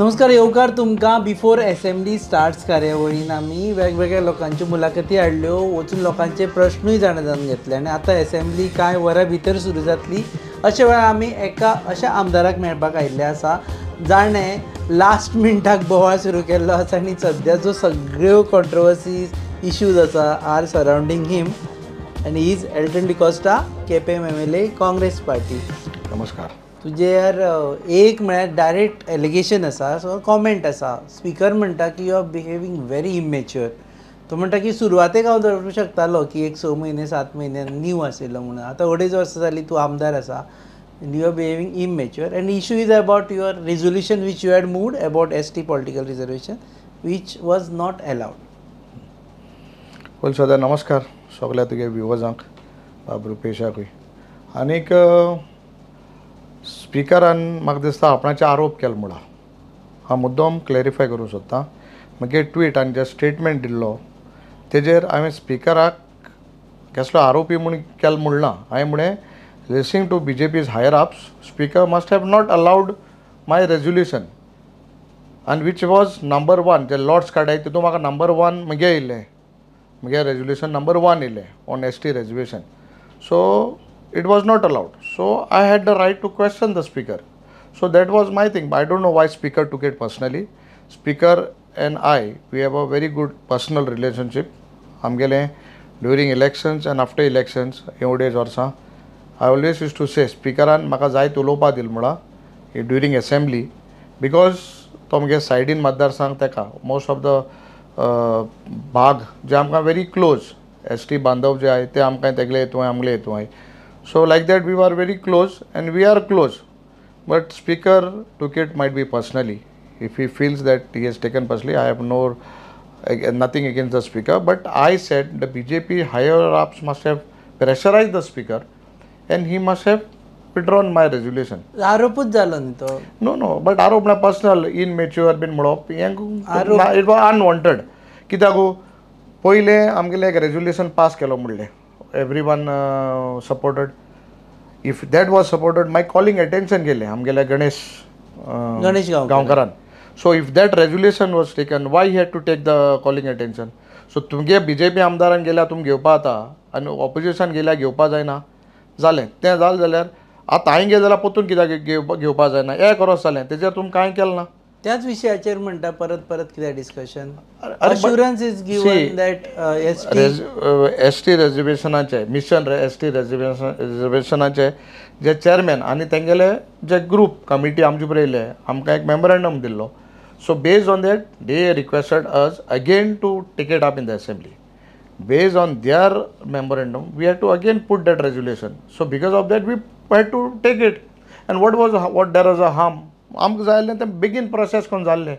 नमस्कार येवकार तुमकां. बिफोर एसेंब्ली स्टार्ट्स कार्यावळीन आमी वेगवेगळ्या लोकांच्यो मुलाखती हाडल्यो, वचून लोकांचे प्रश्नूय जाणा जावन घेतले आनी आतां एसेंब्ली कांय वरां भितर सुरू जातली. अशा वेळार आमी एका अशा आमदाराक मेळपाक आयिल्ले आसा जाणें लास्ट मिनटाक बोवाळ सुरू केल्लो आसा आनी सद्या जो सगळ्यो कॉन्ट्रोवर्सीज इश्यूज आसा are surrounding him आनी is Elton D'Costa, Quepem MLA, Congress party. नमस्कार. तुजेर एक म्हळ्यार डायरेक्ट एलिगेशन आसा, सो कॉमेंट आसा. स्पीकर म्हणटा की you are behaving very immature. तो म्हणटा की सुरवातेक हांव धरूंक शकतालो की एक 6 म्हयने 7 म्हयने न्यू आशिल्लो म्हणून, आतां 2.5 वर्सां जालीं तूं आमदार आसा and you are behaving immature and issue is about your resolution which you had moved about ST political reservation which was not allowed. पयलीं सदां नमस्कार सगल्या तुगे व्युवर्सांक, बाब रुपेशाकूय. आनीक स्पिकरान म्हाका दिसता आपणाचे आरोप केलो म्हणा हांव मुद्दम क्लॅरिफाय करूंक सोदतां. म्हगे ट्वीट आनी जे स्टेटमेंट दिल्लो तेजेर हांवें स्पिकराक कसलो आरोपी म्हूण केलो म्हूण ना. हांवें म्हणलें listening to BJP's higher ups, speaker must have not allowed my resolution आनी which was number 1. जे लॉट्स काडाय तितून म्हाका नंबर 1 म्हगे येयल्लें, म्हगे रेजोल्युशन नंबर 1 येयलें on ST reservation. So it was not allowed. So I had the right to question the speaker. So that was my thing. I don't know why speaker took it personally. Speaker and I, we have a very good personal relationship. आमगेले during elections and after elections, एवढेच वर्सां I always used to say स्पिकरान म्हाका जायत उलोवपा दिल म्हणा during assembly, because तो म्हगे सायडीन मतदारसंघ तेका most of the भाग जे आमकां व्हेरी क्लोज ST बांधव जे आहाय ते आमकां तेगले हेतू आमगेले हेतू आहाय. So like that we were very close and we are close, but speaker took it might be personally. If he feels that he has taken personally, I have no nothing against the speaker, but I said the BJP higher ups must have pressurized the speaker and he must have withdrawn my resolution. आरोपूच जालो न्ही तो. No no, but आरोप ना personal इनमेच्युअर बीन म्हणप हें it was unwanted. कित्याक पयलें आमगेलें एक रेजोल्युशन पास केलो म्हणलें, everyone supported. If that was supported, my calling attention गेलें आमगेल्या Ganesh गांवकारान. So if that resolution was taken, why he had to take the calling attention? So तुमगे BJP आमदारान गेल्या तुमी घेवपा जाता आनी ऑपोजिशन गेल्या घेवपा जायना जालें. तें जालें जाल्यार आतां हांवें गेलें जाल्यार परतून कित्याक घेवपा जायना हें क्रॉस जालें, तेजेर तुमी कांय केलें ना. त्याच विशयाचेर म्हणटा परत परत कितें discussion. Assurance is given that ST रिजर्वेशनाचे mission ST रिजर्वेशनाचे जे चेअरमॅन आनी तेंगेले जे ग्रूप कमिटी आमचे पळय येयले, आमकां एक मेमोरेंडम दिल्लो. So based on that they requested us again to take it up in the assembly. Based on their memorandum we had to again put that resolution. So because of that we had to take it. And what was what there was a harm आमकां जाय आसलें तें बेगीन process करून जाल्लें.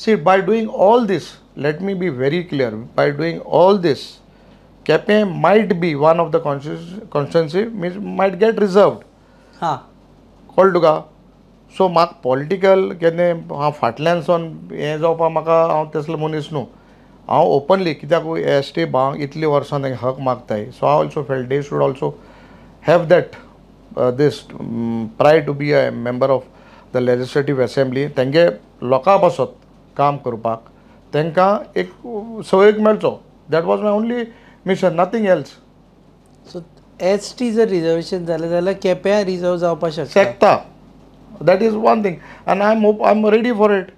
See, by doing all this, let me be very clear, by doing all this Quepem might be one of the constituency means might get reserved. हां, कळ्ळें तुका? सो म्हाका पॉलिटिकल केन्ना हांव फाटल्यानसून हें जावपा म्हाका हांव तसलो मनीस न्हू. हांव ओपनली कित्याक ST भावांक इतलीं वर्सां तेंगे हक मागताय. So I also felt they should also have that this pride to be a member of the legislative assembly. तेंगे लोकां पासत काम करपाक तांकां एक सहयोग मेळचो. That was my only mission, nothing else. So ST जर रिजर्वेशन जालें जाल्यार केप्यां रिजर्व जावपाक शकता. That is one thing आनी I am hope I am ready for it.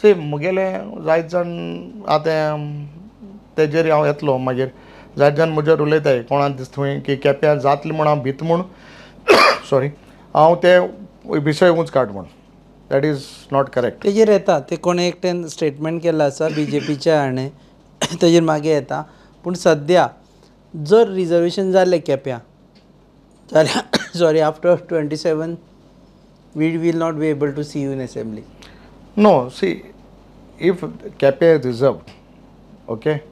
See म्हगेलें जायत जाण आतां तेजेर हांव येतलो मागीर जायत जाण म्हजेर उलयताय कोणाक दिसता थंय की केप्यां जातलें म्हूण हांव भीत म्हूण सॉरी हांव ते विशय ऊंच काड म्हूण. That is not correct. तेजेर येता ते कोणें एकट्यान स्टेटमेंट केल्लो आसा BJPच्या हाणें, तेजेर मागीर येता. पूण सद्या जर रिजर्वेशन जालें केप्यां जाल्यार sorry after 27 we will not be able to see you in assembly. No, see if Quepem reserved, okay,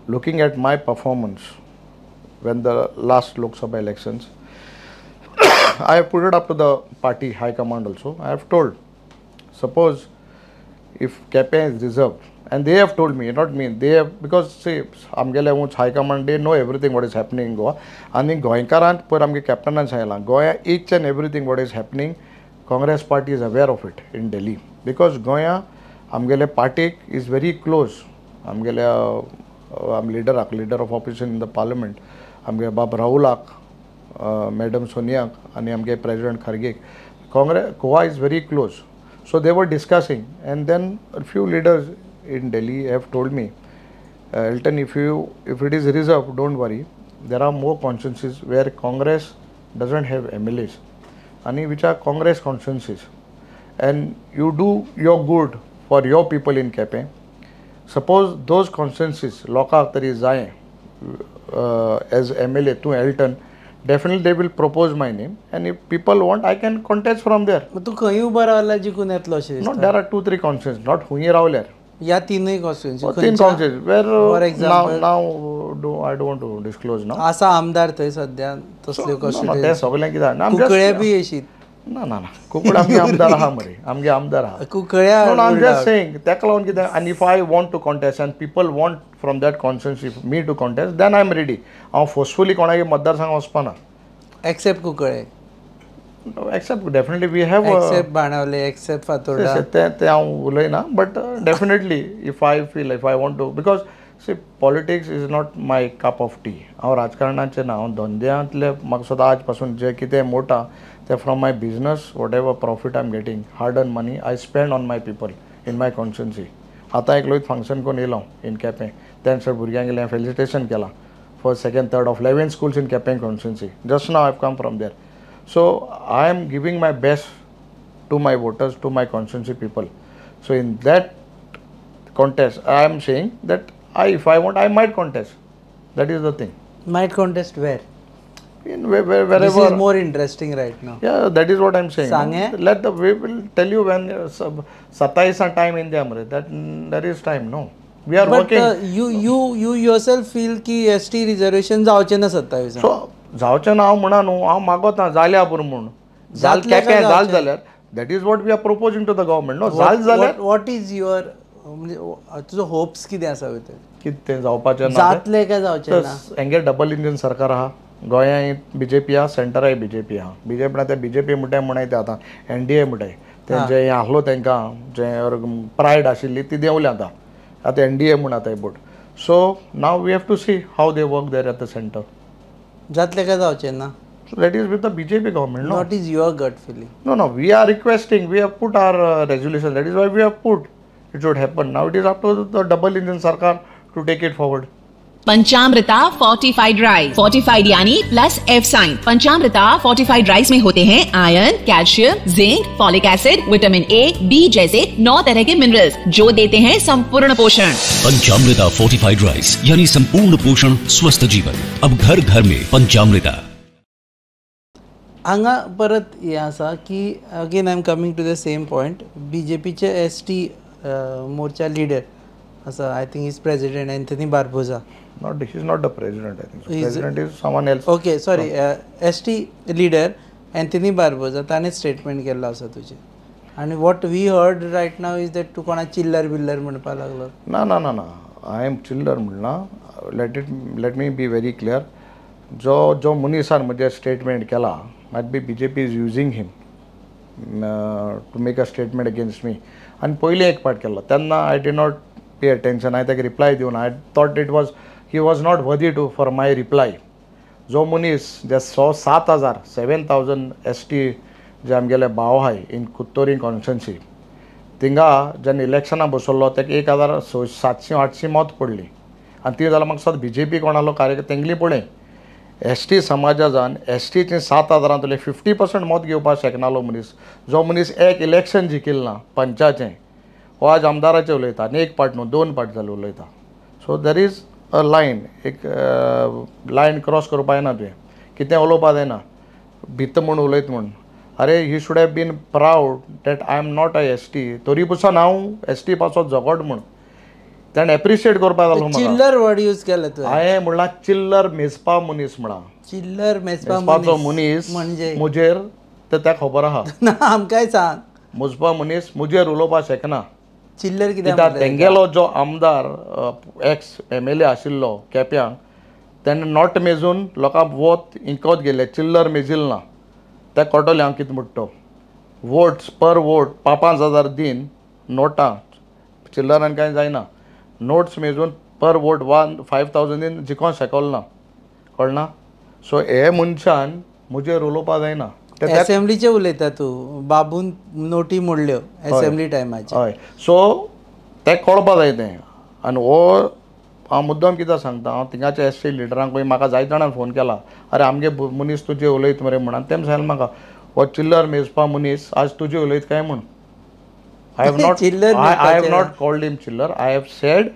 looking at my performance when the last Lok Sabha elections, I have put it up to the party high command also. I have told, suppose if Quepem is reserved, and they have told me, not me, they have, because see, आमगेले ऊंच high command, they know everything what is happening in Goa. आनी गोंयकारांक पयर आमगे कॅप्टनान सांगलां, गोंया each and everything what is happening, Congress party is aware of it in Delhi. Because गोंया आमगेले पार्टीक is very close आमगेल्या आम लिडराक, leader of opposition in the parliament आमगे बाब राहुलाक, मॅडम सोनियाक आनी आमगे president खर्गेक Congress Goa is very close. So they were discussing and then few leaders in Delhi have told me, Elton, if it is reserved, don't worry, there are more constituencies where Congress doesn't have MLAs and which are Congress constituencies, and you do your good for your people in Quepem. Suppose those constituencies लोकांक तरी जाय as MLA तूं Elton, definitely they will propose my name, and if people want I can contest from there. तूं खंय उबो रावल्यार जिखून येतलो अशें दिसता? There are 2-3 constituencies, not हुंय रावल्यार. या तीनय कॉन्स्टिट्युएन्सी? तीन constituencies where for example now I don't want to disclose now. आसा आमदार थंय सद्या तसल्यो कॉन्स्टिट्युएन्सी? ते सगळें कितें कुंकळे बी येशीत? ना ना ना, कुंकळे आमगे आमदार आहा मरे, आमगे आमदार आहा Cuncolim. No, I am just saying तेका लागून कितें, आनी if I want to contest and people want from that constituency me to contest, then I am ready. हांव फोर्सफुली कोणागे मतदारसंघ वचपाना. Except Cuncolim? Except definitely we have, except Benaulim, except Fatorda. ते हांव उलयना, but definitely if I feel, if I want to, because see politics is not my cup of tea. हांव राजकारणाचें ना, हांव धंद्यांतले म्हाका सदां आज पासून जे कितें मोटा ते from my business, whatever profit I am getting, hard earn money I spend on my people in my constituency. आतां एक लोहित फंक्शन करून येयलो हांव इन केपें, तें सर भुरग्यांक फेलिसिटेशन केलां first, second, third of 11 schools in Quepem constituency. Just now I have come from there. So I am giving my best to my voters, to my constituency people. So in that contest, I am saying that if I want, I might contest. That is the thing. Might contest where? In wherever. This is more interesting right now. Yeah, that is what I am saying. Sange? Let the, we will tell you when 27 time in there. That there is time, no. We are but, working. You yourself feel ki ST reservation जावचें ना 27. So जावचें ना हांव म्हणा न्हू, हांव मागोता जाल्या पुरो म्हूण. जाल केपें जाल जाल्यार that is what we are proposing to the government. No, जाल जाल्यार what is your, म्हणजे तुजो होप्स कितें आसा भितर? कितें जावपाचें ना, जातलें काय जावचें ना? हेंगे डबल इंजीन सरकार आहा, गोंयांत बीजेपी आहा, सेंटराय बीजेपी आहा. बीजेपी आतां बीजेपी म्हणटाय म्हणय ते आतां एनडीए म्हणटाय, तें जें आहलो तेंकां जें प्रायड आशिल्ली ती देंवली आतां, आतां एनडीए म्हूण आतां boat. So now we have to see how they work there at the centre. जातलें काय जावचें ना? So that is with the BJP government, no? What is your gut feeling? No, no, we are requesting, we have put our resolution, that is why we have put. It should happen. Now it is up to the double engine sarkar to take it forward. Panchamrita fortified rice, fortified यानी plus F sign. Panchamrita fortified rice में होते हैं iron, calcium, zinc, folic acid, vitamin A, B जैसे 9 तरह K minerals जो देते हैं संपूर्ण पोषण. पंचामृता फोर्टिफाइड राइस यानी संपूर्ण पोषण, स्वस्थ जीवन. अब घर घर में पंचामृता. हांगा परत हें आसा की again I am coming to the same point. बीजेपीचे एस टी मोर्चा लिडर आसा, I think is president Anthony Barbosa. Not, he is not the president, I think. So president is someone else. Okay, sorry. ST leader Anthony Barbosa ताणें statement केल्लो आसा तुजें, आनी what we heard right now is that तूं कोणा चिल्लर बिल्लर म्हणपाक लागलो. ना ना ना ना, I am चिल्लर म्हणना. Let me be very clear. जो जो मनीसान म्हजें स्टेटमेंट केला, might be BJP is using him to make a statement against me. आनी पयलीं एक पाट केल्लो तेन्ना I did not pay attention, हांवें ताका रिप्लाय दिवन I thought it was he was not worthy to for my reply. जो मनीस जे 7,000 7,000 एस टी जे आमगेले भाव आहाय इन कुत्तोरी कॉन्स्टिट्युएन्सी, थिंगा जेन्ना इलेक्शनाक बसयल्लो ताका 1,700-800 मत पडली. आनी ती जाल्यार म्हाका दिसता बीजेपी कोणालो कार्यकर्ते तेंगली पळय एस टी समाजा जावन एस टीचे 7,000 50% मत घेवपाक शकनालो मनीस, जो मनीस एक इलेक्शन जिखिल्लें ना पंचाचें, हो आज आमदाराचें उलयता. आनी एक पाट न्हू, 2 पाट जाले उलयता. So there is a line, एक लायन क्रॉस करपा जायना तुवें, कितें उलोवपा जायना भित म्हूण उलयत म्हूण. अरे he should have been proud that I am not a S T, तरी पसून हांव एस टी पासत झगड म्हूण ताणें एप्रिशिएट करपा जालो. चिल्लर वर्ड यूज केला तुवें. हांवें म्हणलां चिल्लर मेजपा मनीस म्हळां. चिल्लर मेजपाचो मनीस म्हणजे म्हजेर तें ताका खबर आहा. ना आमकांय सांग. मोजपा मनीस म्हजेर उलोवपाक शकना. चिल्लर कित्याक? तेंगेलो जो आमदार एक्स एम एल ए आशिल्लो केप्यांक, तेणें not मेजून लोकांक वोत इंकत गेले, चिल्लर मेजिल ना. तें कळटलें हांव कितें म्हणटा तो. वोट्स पर वोट 5-5 हजार दीन नोटां चिल्लरान कांय जायना, नोट्स मेजून पर वोट 1 5,000 जिखोंक शकल ना, कळना. सो हे मनशान म्हजेर उलोवपा जायना. असेंब्लीचे उलयता तूं, बाबून नोटी मोडल्यो असेंब्ली टायमाचेर. हय, सो तें कळपा जाय तें. आनी हो हांव मुद्दम कित्याक सांगता, हांव थिंगाच्या एस टी लिडरांकूय म्हाका जायते जाणांक फोन केला, अरे आमगे मनीस तुजे उलयत मरे म्हणून. तेम सांगलें म्हाका, हो चिल्लर मेजपा मनीस आज तुजे उलयत काय म्हूण. I have not, I have not called him चिल्लर, I have said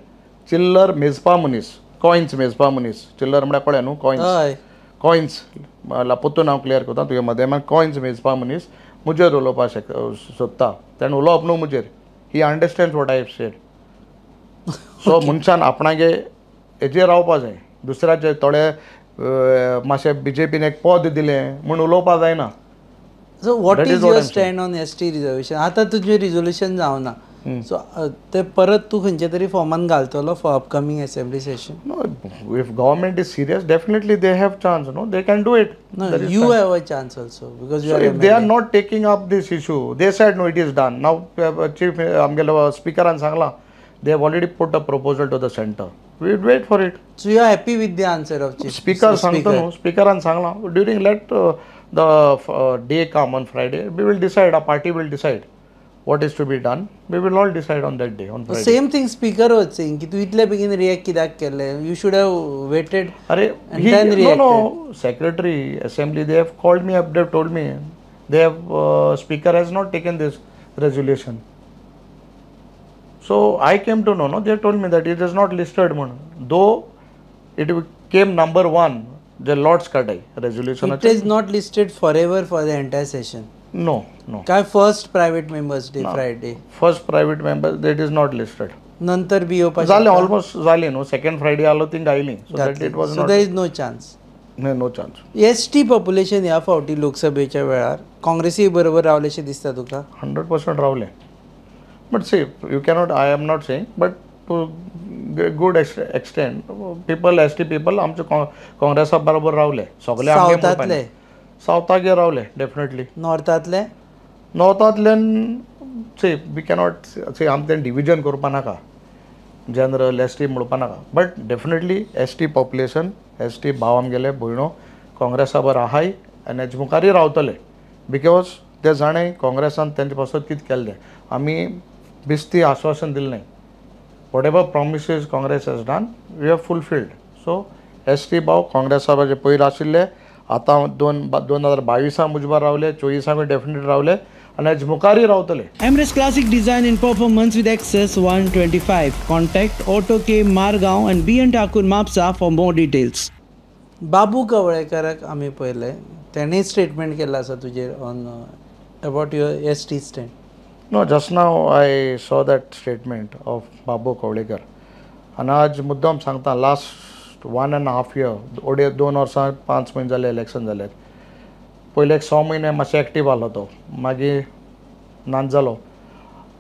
चिल्लर मेजपा मनीस, कॉयन्स मेजपा मनीस. चिल्लर म्हळ्यार कळ्ळें न्हू, कॉयन्स. कॉयन्स पोत्तून हांव क्लियर करता तुगे मदें. कॉयन्स मेजपा मनीस म्हजेर उलोवपाक सोदता, तेणें उलोवप न्हू म्हजेर. He understand what I have said. So मनशान आपणागे हेजेर रावपा जाय, दुसऱ्याचे थोडे मातशें बीजेपीन एक पद दिलें म्हूण उलोवपा जायना. So what is your stand on ST reservation? आतां तुजें रिजोल्युशन जावना, सो ते परत तूं खंयच्या तरी फॉर्मान घालतलो for upcoming assembly session? No, if government is serious, definitely they have chance, no, they can do it. No, you have a chance also because you are. If they are not taking up this issue, they said no, it is done. Now chief आमगेलो स्पिकरान सांगलां, they have already put a proposal to the centre, we wait for it. So you are happy with the answer of chief speaker? सांगता न्हू, स्पिकरान सांगलां, during let the day come on Friday, we will decide, a party will decide what is to be done. We will all decide on that day, on Friday. Same thing speaker was saying की तू इतले बेगीन react कित्याक केलें, you should have waited. अरे, no no, secretary assembly, they have called me up, they told me they have speaker has not taken this resolution. So I came to know, no, they told me that it is not listed म्हणून, though it came number 1 J lots काडाय resolution. It is not listed for ever for the entire session? No, no. काय first private members day, Friday? First private member, that is not listed. नंतर बी येवपा जालें, almost जालें न्हू, second Friday आलो thing आयली, so that it was not, there is no chance. No chance. S T population ह्या फावटी लोकसभेच्या वेळार काँग्रेसी बरोबर रावलेशें दिसता तुका? 100% रावलें. But see, you cannot, I am not saying, but to good extent people, ST people आमचे काँग्रेसा बरोबर रावले सगळे. सावथांतले? सावथाक रावले डेफिनेटली. नॉर्थांतले? नॉर्थांतल्यान सी we cannot सी, आम तें डिविजन करपा नाका, जनरल एस टी म्हणपा नाका, but definitely ST population, ST भाव आमगेले भयणो काँग्रेसा बरोबर आहाय आनी हेजे मुखारय रावतले, because ते जाणें काँग्रेसान तेंचे पासत कितें केल्लें. आमी बेस्ती आश्वासन दिलें न्हय, whatever promises Congress has done, we have fulfilled. So ST भाव काँग्रेसा जे पयर आशिल्ले, आतां 2022 मुजबार रावले, 24 डेफिनेट रावले आनी हेजे मुखारय रावतले. Emirates Classic Design and Performance with XS 125. Contact Auto K Margao and BN Thakur Mapsa for more details. बाबू कवळेकराक आमी पळयलें, तेणें स्टेटमेंट केल्लें आसा तुजेर on about your ST stand. No, just now I saw that statement of Babu Kavlekar. आनी आज मुद्दम सांगता, लास्ट 1.5 year, ओडे 2 वर्सां 5 म्हयने जाले इलेक्शन जाले, पयले एक 6 म्हयने मातशें एक्टीव आहलो तो, मागीर नाच जालो.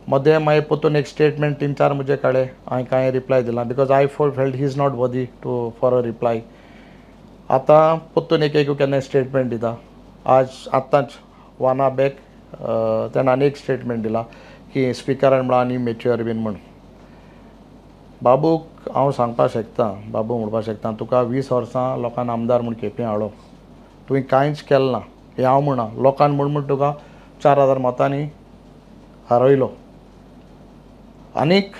मदें मागीर परतून एक स्टेटमेंट 3-4 म्हजे काडले, हांवें कांय रिप्लाय दिला because I felt he is not worthy to for a reply. आतां परतून एक एक केन्ना स्टेटमेंट दिता. आज आत्तांच 1 hour back तेणें आनी एक स्टेटमेंट दिला की स्पिकरान म्हळां आनी मेच्युअर बीन म्हूण. बाबूक हांव सांगपाक शकता, बाबू म्हणपाक शकता, तुका 20 वर्सां लोकांक आमदार म्हूण केपें हाडलो, तुवें कांयच केलें ना, हें हांव म्हणा, लोकांक म्हूण म्हूण तुका 4000 मतांनी हारयलो. आनीक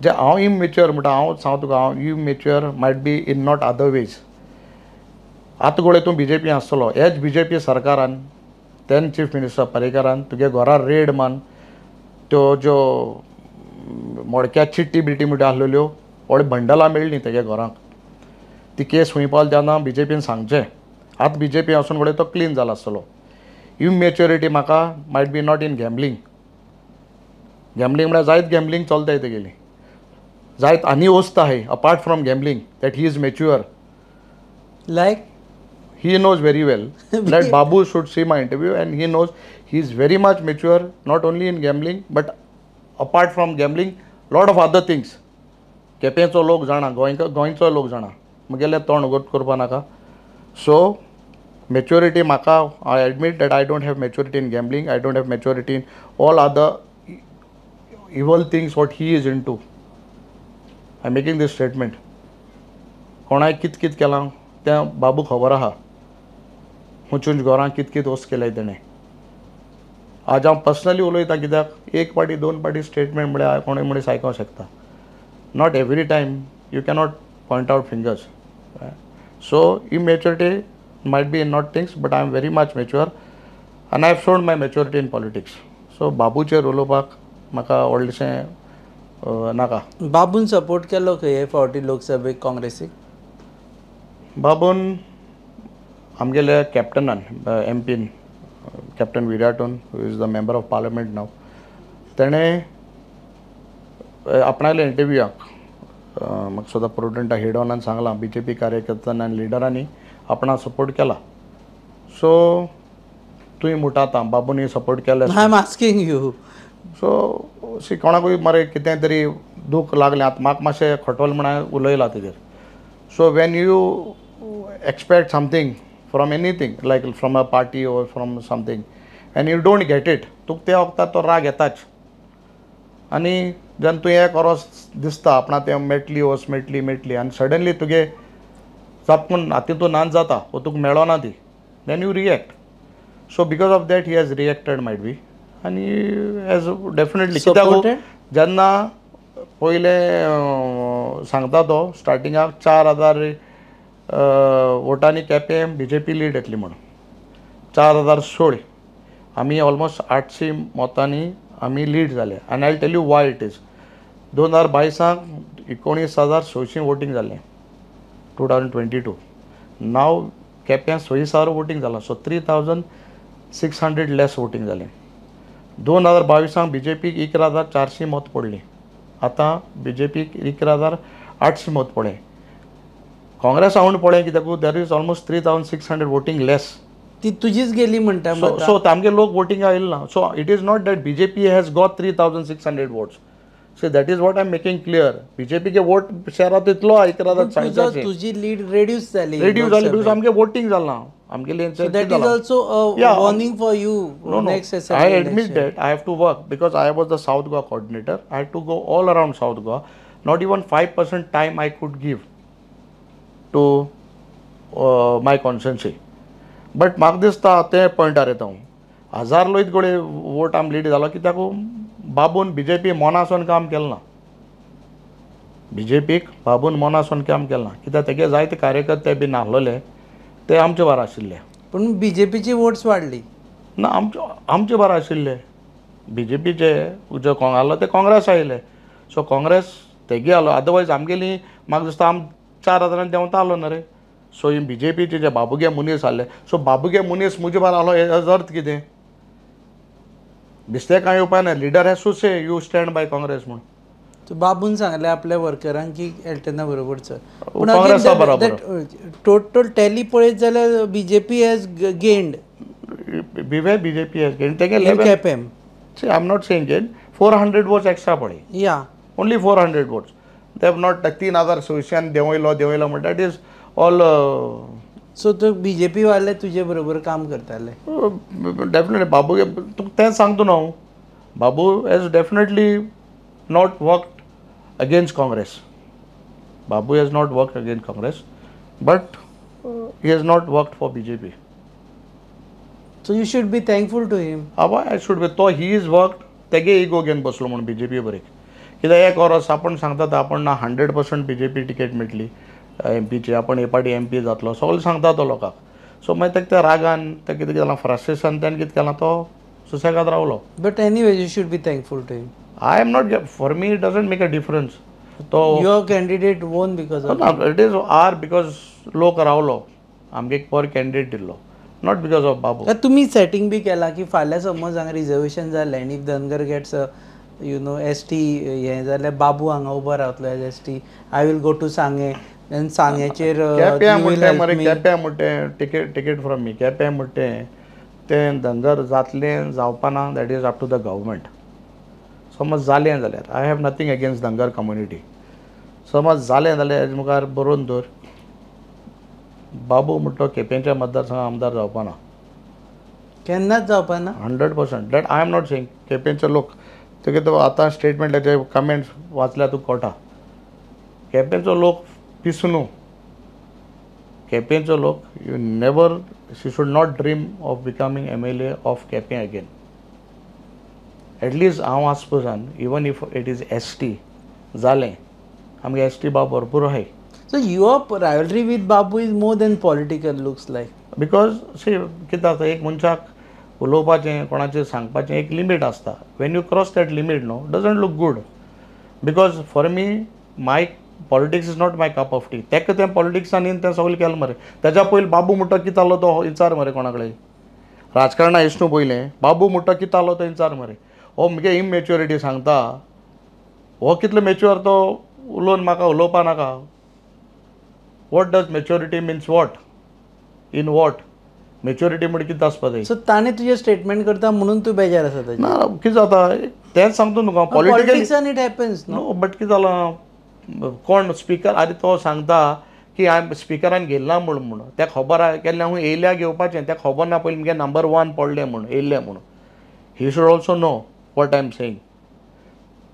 जे हांव इमेच्युअर म्हणटा, हांव सांगता तुका, हांव immature might be in not other ways. आतां गोळे तूं बी जे पी आसतलो, हेच बी जे पी सरकारान, then chief minister पर्रीकारान तुगे घरार रेड मान त्यो ज्यो मोडक्या चिट्टी बिट्टी म्हणटा आसलेल्यो व्हडली बंडलां मेळ्ळीं तेगे घरांक. ती केस खंय पावली तेन्ना बी जे पीन सांगचें. आतां बी जे पी वचून घडये तो क्लीन जाला आसतलो. इमेच्युरिटी म्हाका might be not in gambling. Gambling म्हळ्यार जायत गॅम्बलींग चलताय तेगेली, जायत आनी वस्त आहाय apart from gambling that he is mature. Like he knows very well that Babu should see my interview and he knows he is very much mature, not only in gambling but apart from gambling lot of other things. केपेंचो लोक जाणा, गोंयचो लोक जाणा, म्हगेलें तोंड उगत करपा नाका. सो मेच्युरिटी म्हाका, I admit that I don't have maturity in gambling, I don't have maturity in all other evil things what he is into. I am making this statement. कोणाक कित कित केलां तें बाबू खबर आहा. उंच घरां कित कित वस्त केल्याय तेणें. आज हांव पर्सनली उलयतां कित्याक एक पाटी दोन पाटी स्टेटमेंट म्हळ्यार कोणूय मनीस आयकोंक शकता. Not every time you cannot point out fingers. So immaturity might be in not things, but I am very much mature and I have shown my maturity in politics. So बाबूचेर उलोवपाक म्हाका व्हडलेशें नाका. बाबून support केलो खंय हे फावटी लोकसभेक काँग्रेसीक? बाबून आमगेल्या कॅप्टनान एम पीन कॅप्टन विराटून who is the member of parliament now, तेणें आपणाल्या इंटरव्यूआक म्हाका सुद्दां प्रुडंटा हेडॉनान सांगलां बी जे पी कार्यकर्त्यांनी आनी लिडरांनी आपणा सपोर्ट केला. सो तुवें म्हणटा आतां बाबून सपोर्ट केला. I am asking you. So see कोणाकूय मरे कितें तरी दूख लागलें आतां म्हाका मातशें खटवल म्हण उलयलां तेजेर. So when you expect something from anything like from a party or from something and you don't get it, तुका त्या वखदार तो राग येताच. आनी जेन्ना तुवें एक वरोस दिसता आपणा तें मेळटली वस मेळटली मेळटली आनी सडनली तुगे जापून हातीतून नाच जाता वो तुका मेळना ती, then you react. So because of that he has reacted might be आनी हॅज डेफिनेटली. कित्याक जेन्ना पयलें सांगता तो स्टार्टिंगाक 4000 वोटांनी Quepem B J P lead येतली म्हणून 4016 आमी ऑलमोस्ट 800 मतांनी आमी लीड जाले. आनी I tell you why it is. 2022 19600 voting जालें 2022. नाव केप्यां 26,000 वोटींग जालां. सो 3600 लेस वोटींग जालें. 2022 बी जे पीक 11,400 मत पडलीं. आतां बी जे पीक 11,800 मत पडलें. काँग्रेस आवड पळय कित्याक there is almost 3600 voting less. ती तुजीच गेली म्हणटा. सो तामगे लोक वोटींग आयले ना. So it is not that B J P has got 3600 votes. So that is what I am making clear. B J पीचे वोट शहरांत इतलो 11,400. तुजी लीड रेड्यूस जाली. रेड्यूस जाली because आमगे वोटींग जालां आमगेलें. That is also a warning for you. No no, I admit that I have to work because I was the South Goa coordinator. I had to go all around South Goa. Not even 5% time I could give to my constituency. But म्हाका दिसता ते पॉयंटार येता हांव 1000 लोयत गोळे vote आम lead जालो कित्याक बाबून बी J P मोनासून काम केलें ना. बी जे पीक बाबून मोनासून काम केलें ना कित्याक तेगे जायते कार्यकर्ते बी नासलेले ते आमचे बारा आशिल्ले. पूण बी जे पीची वोट्स वाडली ना. आमचे बारा आशिल्ले बी जे पीचे जे आसलो ते काँग्रेस आयले. सो काँग्रेस तेगे आलो. अदरवायज आमगेली म्हाका दिसता आम 4000 देंवता आलो न्हू रे. सो ही बी जे पीचे जे बाबुगे मनीस आसले. सो बाबुगे मनीस म्हजे बारा आलो हेजो अर्थ कितें? बेश्टें कांय उपाय ना. Leader has to say you stand by Congress म्हूण. बाबून सांगलें आपल्या वर्करांक की एल्टना बरोबर चल. पूण काँग्रेसा बरोबर टोटल टॅली पळयत जाल्यार B J P has gained. B J P has gained तेगे Quepem. See I am not saying gain. 400 votes extra पडले. या only 400 votes. They have not 3600 देंवयलो देंवयलो म्हणटा it is all. सो तो बी जे पी वाले तुजे बरोबर काम करताले. डेफिनेटली बाबू तुका तेंच सांगता न्हू हांव. Babu has definitely not worked against Congress. Babu has not worked against Congress, but he has not worked for B J P. So you should be thankful to him. आवय I should be. तो he is worked तेगे ego घेवन बसलो म्हूण बी J P बरें. कित्याक एक वरस आपूण सांगता आपण ना 100% B J P ticket मेळटली एम पीची, आपण हे पाटी एम पी जातलो सगळें सांगता तो लोकांक. सो मागीर ताका त्या रागान तें कितें केलां फ्रस्ट्रेशन तेणें कितें केलां तो सुसेगाद रावलो. But anyway you should be thankful to him. I am not, for me it doesn't make a difference. तो your candidate won because of it is our because लोक रावलो आमगे एक पर कॅन्डिडेट दिल्लो, not because of बाबू. तुमी setting बी केलां की फाल्यां समज हांगा रिजर्वेशन जालें आनी if Dhangar gets you know S T हें जाल्यार बाबू हांगा उबो रावतलो as S T, I will go to Sanguem आनी सांगेचेर केप्यां म्हणटें मरे. केप्यां म्हणटें टिकेट टिकेट फ्रॉम मी. केप्यां म्हणटें तें धनगर जातलें जावपाना that is up to the government. समज जालें जाल्यार I have nothing against Dhangar community. समज जालें जाल्यार हेजे मुखार बरोवन दवर बाबू म्हणटो केपेंच्या मतदारसंघात आमदार जावपाना. केन्नाच जावपाना. 100% that I am not saying. केपेंचे लोक तुगे तो आतां स्टेटमेंटाचे कमेंट्स वाचल्यार तुका कळटा. केपेंचो लोक पिसू न्हू, केपेंचो लोक you never, she should not dream of becoming MLA of Quepem again. At least हांव आसपसान even if it is ST जालें, आमगे एस टी बाब भरपूर आहाय. So your rivalry with Babu is more than political looks like. Because see कितें आसता, एक मनशाक उलोवपाचें कोणाचें सांगपाचें एक लिमीट आसता. When you cross that limit no, doesn't look good. Because for me my politics is not my cup of tea. तेका तें पॉलिटिक्सान येवन तें सगळें केलें मरे. तेज्या पयलीं बाबू म्हणटा कितें जालो तो विचार मरे कोणा कडेन. राजकारणां येच न्हू पयलें, बाबू म्हणटा कितें जालो तो विचार मरे. हो मुगे इममेच्युरिटी सांगता, हो कितलो मेच्युअर तो उलोवन म्हाका उलोवपा नाका. What does maturity means what in what maturity म्हणजे कितें आसपा जाय. सो ताणें तुजें स्टेटमेंट करता म्हणून तूं बेजार आसा ताजेर. ना कितें जाता तेंच सांगता तुका, पॉलिटिक्सान it happens no. But कितें जालां, कोण स्पिकर आरे तो सांगता की हांवें स्पिकरान घेयला म्हूण म्हणून तेका खबर आहा केन्ना हांव येयल्या घेवपाचें, तेका खबर ना पयलीं मुगे नंबर 1 पडलें म्हूण येयल्लें म्हणून. He should also know what I am saying.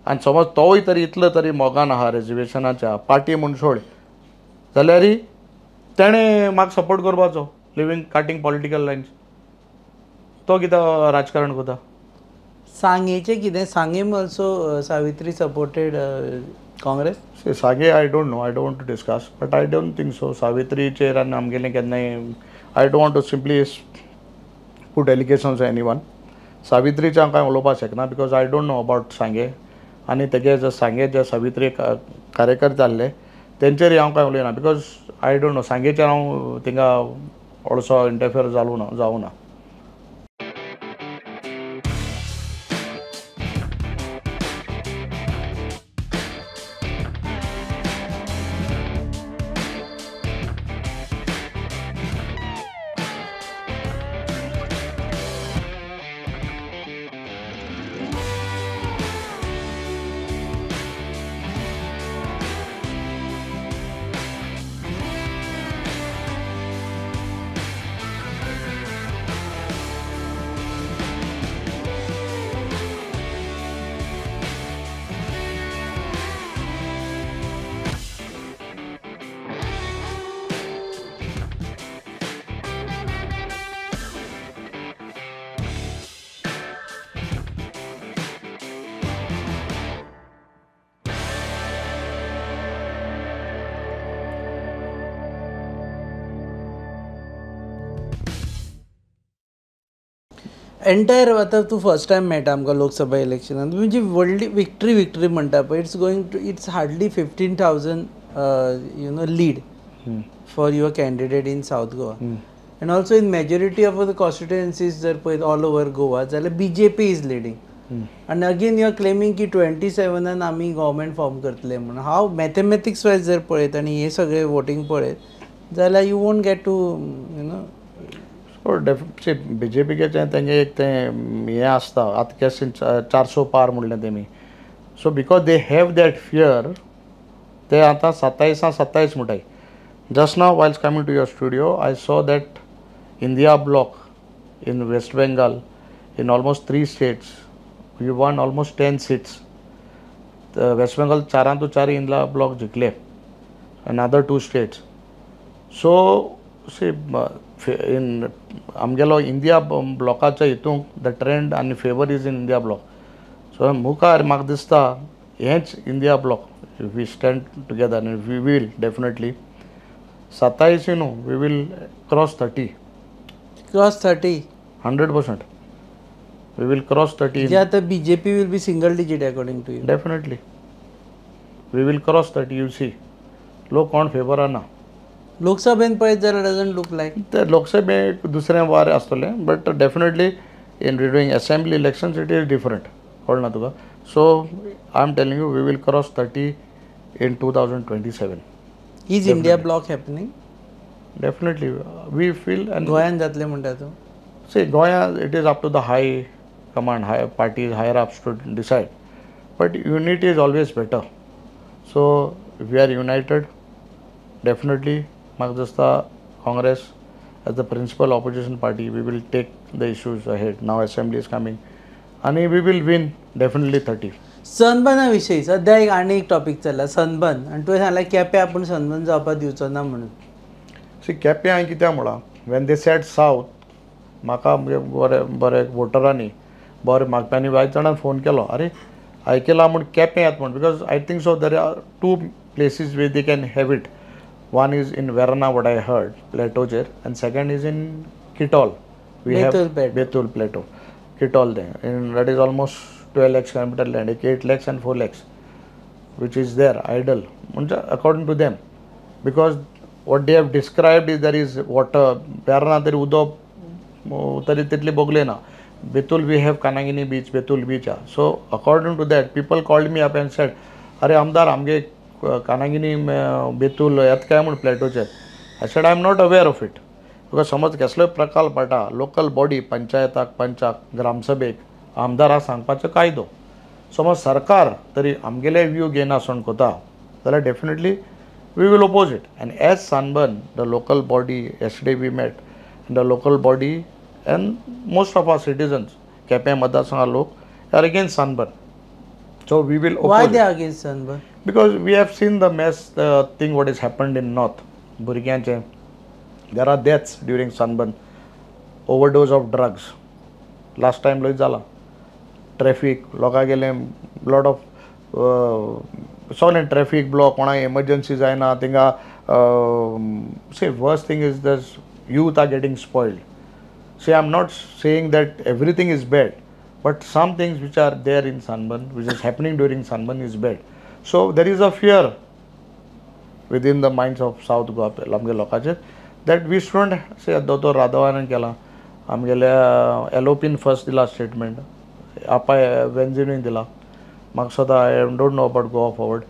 आनी समज तोय तरी इतलो तरी मोगान आहा रेजर्वेशनाच्या पार्टी म्हूण सोड जाल्यार तेणें म्हाका सपोर्ट करपाचो लिवींग कार्टींग पॉलिटिकल लायन्स. तो कितें राजकारण करता. सांगेचें कितें, Sanguem also Savitri supported Congress. Sanguem I don't know, I don't want to discuss, but I don't think so. सावित्रीचेर आनी आमगेलें केन्नाय I don't want to simply put allegations anyone. सावित्रीचें हांव कांय उलोवपाक शकना because I don't know about Sanguem. आनी तेगे जे सांगे जे सावित्री कार्यकर्ते आहले तेंचेर हांव कांय उलयना because I don't know. सांगेचेर हांव थिंगा व्हडसो इंटरफियर जालो ना, जावं ना. एंटायर आतां तूं फर्स्ट टायम मेळटा आमकां लोकसभा इलेक्शनान, म्हणजे व्हडली विक्ट्री विक्ट्री म्हणटा पळय, it's going to it's hardly 15,000 you know lead for your candidate in South Goa. And also in majority of the constituencies जर पळयत ऑल ओवर गोवा जाल्यार बीजेपी is leading. आनी अगेन you are claiming की 27 आमी government form करतले म्हणून. हांव mathematics wise जर पळयत आनी हे सगळे वोटींग पळयत जाल्यार you won't get to you know. So definitely B J पीचें तेंगे एक तें हें आसता आतां केस 400 पार म्हणलें तेमी. So because they have that fear ते आतां 27 म्हणटाय. Just now whiles coming to your studio I saw that India bloc in West Bengal in almost 3 states we won almost 10 seats. West Bengal 4 India bloc जिखले and other 2 states. So see in आमगेलो India ब्लॉकाच्या हितूंक the trend आनी favour is in India bloc. So मुखार म्हाका दिसता हेंच India bloc we stand together आनी we will definitely 27 न्हू we will cross 30. Cross 30 100% we will cross 30. जे आतां BJP will be single digit according to you. Definitely we will cross 30. You see लोक कोण फेवरा ना. लोकसभेन पळयत जाल्यार डजंट लूक लायक ते लोकसभेक दुसरें वार आसतलें, but definitely in during assembly elections it is different. कळना तुका. So I am telling you we will cross 30 in 2027. Is India bloc happening? Definitely we feel. And गोंयान जातलें म्हणटा तूं? सी गोंया it is up to the high command, high parties, higher ups to decide, but unity is always better. So we are united definitely. म्हाका दिसता Congress as the principal opposition party we will take the issues ahead. Now assembly is coming, आनी we will win definitely 30. सनबर्ना विशयी सद्या एक आनी एक topic चल्ला sunburn, आनी तुवें सांगलें केपें आपूण सनबर्न जावपाक दिवचो ना म्हणून. सी केपें हांवें कित्याक म्हळां, when they said south, म्हाका बरे बरे वोटरांनी बरे मागप्यांनी जायत जाणांनी फोन केलो, अरे आयकलां म्हूण केपें येता म्हूण, because I think so there are 2 places where they can have it. One is in Verna, what I heard, प्लेटोचेर, and second is in Kitol. We have Betul plateau, Kitol there, and that is almost 12 lakhs kilometer land, 8 lakhs and 4 lakhs, which is there idle, according to them, because what they have described is there is water, Verna तरी उदक तरी तितली Bogle ना. Betul we have Kanangini beach, Betul beach. So according to that, people called me up and said, अरे आमदार आमगे कानागिनी बेतूल येता काय म्हूण प्लेटोचेर. I said I am not aware of it, because समज कसलोय प्रकल्प पडटा लोकल बॉडी पंचायताक, पंचाक, ग्रामसभेक आमदाराक सांगपाचो कायदो. समज सरकार तरी आमगेले व्यू घेयना सण कोता जाल्यार definitely we will oppose it. And as Sunburn, the local body, yesterday we met, the local body and most of our citizens, Quepem मतदारसंघा लोक are against sunburn. So we will oppose. Why they are against sunburn? Because we have seen the mess, the thing what is happened in north. भुरग्यांचे there are deaths during sunburn, overdose of drugs. Last time लय जाला, traffic लोकां गेले, lot of सगळें traffic block, कोणाक emergency जायना थिंगा. See worst thing is the youth are getting spoiled. See, I am not saying that everything is bad, but some things which are there in sunburn, which is happening during sunburn is bad. So there is a fear within the minds of South Goa आमगे लोकांचेर that we shouldn't say. दोतोर राघवान केला, आमगेल्या एलोपीन first दिला statement, आपा वेन्झिनूय दिला. म्हाका सदां I don't know about Goa Forward,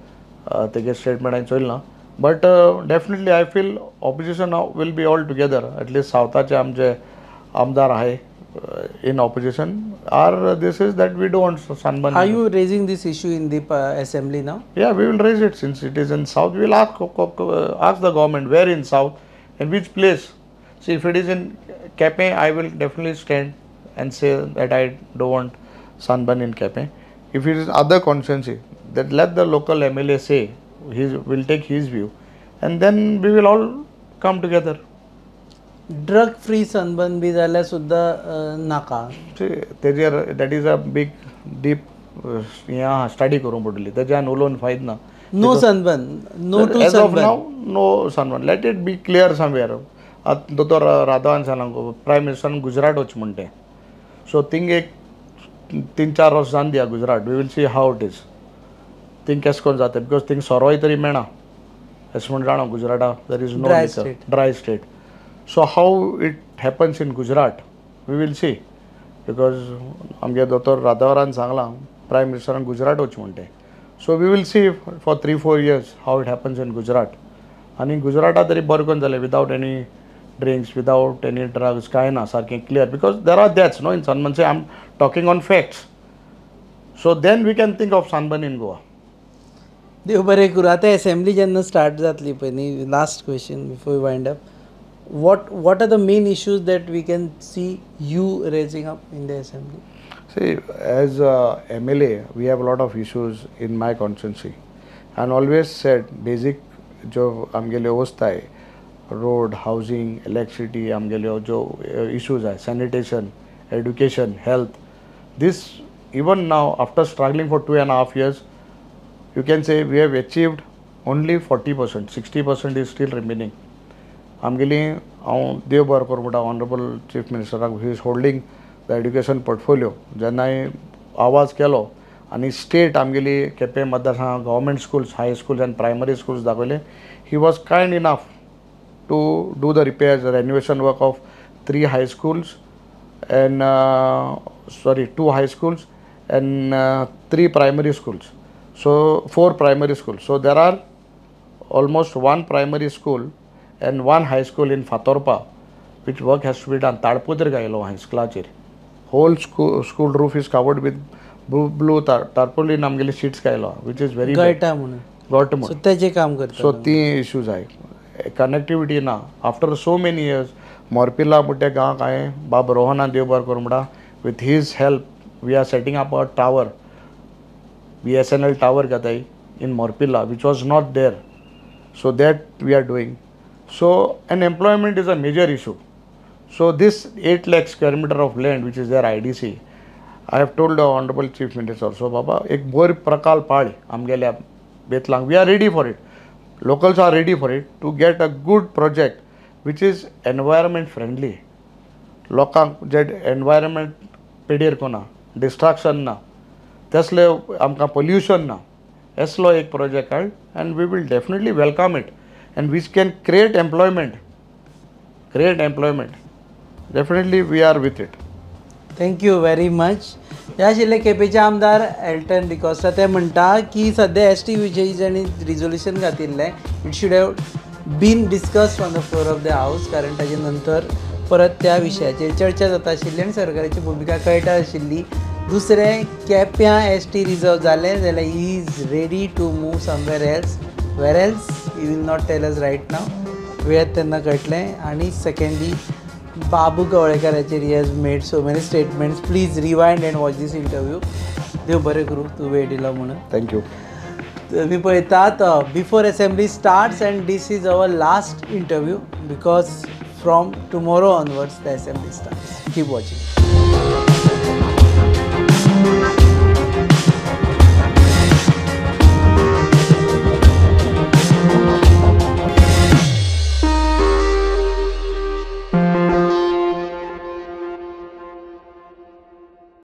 तेगे स्टेटमेंट हांवें चोयलें ना, but definitely I feel opposition will be all together. At least सावथाचे आमचे आमदार आहे in opposition are this is that we don't want sunburn. Are you raising this issue in the assembly now? Yeah, we will raise it since it is in south. We will ask the government where in south and which place. See, if it is in Quepem, I will definitely stand and say that I don't want sunburn in Quepem. If it is other constituency, that let the local MLA say, he will take his view, and then we will all come together. Drug free sunburn बी जाल्यार सुद्दां नाका. तेजेर that is a big deep हें आहा, study करूंक पडटली, तेज्यान उलोवन फायद ना. No sunburn, no to as of now no sunburn, let it be clear somewhere. आतां दोतोर राघवान सांगलां प्रायम मिनिस्टरान गुजरात वच म्हण तें, सो थिंग एक 3-4 वर्सां जावन दिया Gujarat, we will see how it is, thing केस करून जाता, because thing सोरोय तरी मेळना अशें म्हण जाणा गुजराता there is no dry state. So how it happens in Gujarat we will see, because आमगे दोतोर राघवान सांगलां प्रायम मिनिस्टरान गुजरात वच म्हण तें, so we will see for 3-4 years how it happens in Gujarat. आनी गुजराता तरी बरें करून जालें without any drinks, without any drugs, कांय ना, सारकें clear, because there are deaths no in sunburn. Say I am talking on facts, so then we can think of sunburn in Goa. देव बरें करूं. आतां एसेंब्ली जेन्ना स्टार्ट जातली पळय न्ही, last question before we wind up, what are the main issues that we can see you raising up in the assembly? See, as a MLA, we have a lot of issues in my constituency, and always said basic जो आमगेली अवस्था आहे, road, housing, electricity, आमगेल्यो जो issues आहे, sanitation, education, health, this even now after struggling for 2.5 years, you can say we have achieved only 40%, 60% is still remaining. आमगेली हांव देव बरो करूं म्हणटा ऑनरेबल चीफ मिनिस्टराक, who is holding the education portfolio, जेन्ना हांवें आवाज केलो आनी स्टेट आमगेली केपें मतदारसंघात government schools, high schools and primary schools दाखयले, he was kind enough to do the repairs, renovation work of 3 high schools and 2 high schools and 3 primary schools, so 4 primary schools. So there are almost 1 primary school and 1 high school in Fatorpa, which work has to be done. ताडपोत्र गायलो high स्कुलाचेर, whole school roof is covered with blue tarpaulin आमगेले sheets गायलो, which is very गळटा म्हणून, गळटा म्हणून तेजें काम करता. सो ती इश्यूज आहे. कनेक्टिविटी ना, आफ्टर सो मेनी इयर्स मोरपिला म्हणटा गांवाक हांवें बाब रोहना देव बरो करूं म्हणटा, with his help We are setting up a tower, BSNL tower घेताय in Morpilla, which was not there. So that we are doing. So and employment is a major issue. So this 8 lakh square meter of land which is there IDC, I have told the honourable chief minister also, बाबा एक बरो प्रकल्प हाड आमगेल्या बेतलांक, we are ready for it, locals are ready for it, to get a good project which is environment friendly, लोकांक जे environment पेडयेर कोना, destruction ना, तसले आमकां पोल्युशन ना, असलो एक प्रोजेक्ट हाड and we will definitely welcome it and which can create employment, create employment, definitely we are with it. Thank you very much. ह्या आशिल्ले केपेंचे आमदार एल्टन डिकॉस्टा. ते म्हणटा की सद्या एस टी विशयी जाणी रिजोल्युशन घातिल्लें it should have been discussed on the floor of the house, कारण ताजे नंतर परत त्या विशयाचेर चर्चा जाता आशिल्ली आनी सरकाराची भुमिका कळटा आशिल्ली. दुसरें, केप्यां एस टी रिजर्व जालें जाल्यार he is ready to move somewhere else, where else he will not tell us right now, वेळ तेन्ना कळटलें. आनी सेकेंडली, बाबू कवळेकाराचेर he has made so many statements, please rewind and watch this interview. देव बरें करूं, तूं वेळ दिलो म्हणून. Thank you. तुमी पळयतात before assembly starts and this is our last interview because from tomorrow onwards the assembly starts. Keep watching.